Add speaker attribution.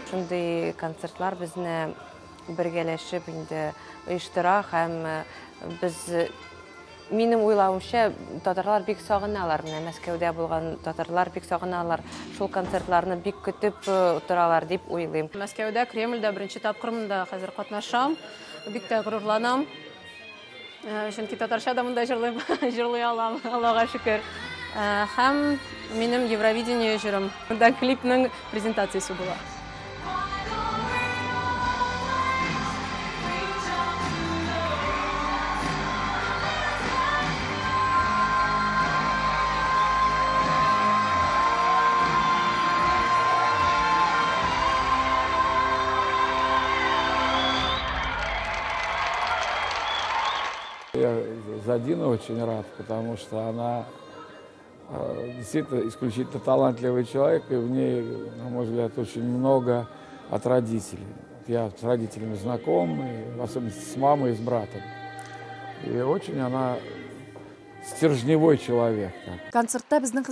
Speaker 1: Шундый концертлар безне бергәләшеп инде оештыра һәм без, минем уйлавымча, татарлар бик сагыналар. Менә Мәскәүдә булган татарлар бик сагыналар. Шул концертларны бик көтеп торалар дип уйлыйм.
Speaker 2: Мәскәүдә, Кремльдә беренче тапкыр монда хәзер катнашам. Бик тә горурланам. Чөнки татарча да монда җырлыйм, җырлый алам, Аллага шөкер. Һәм минем Евровидение җырым. Монда клипның презентациясе була.
Speaker 3: Я за Дину очень рад, потому что она действительно исключительно талантливый человек, и в ней, на мой взгляд, очень много от родителей. Я с родителями знаком, и в особенности с мамой и с братом. И очень она стержневой человек.
Speaker 4: Концертта безнең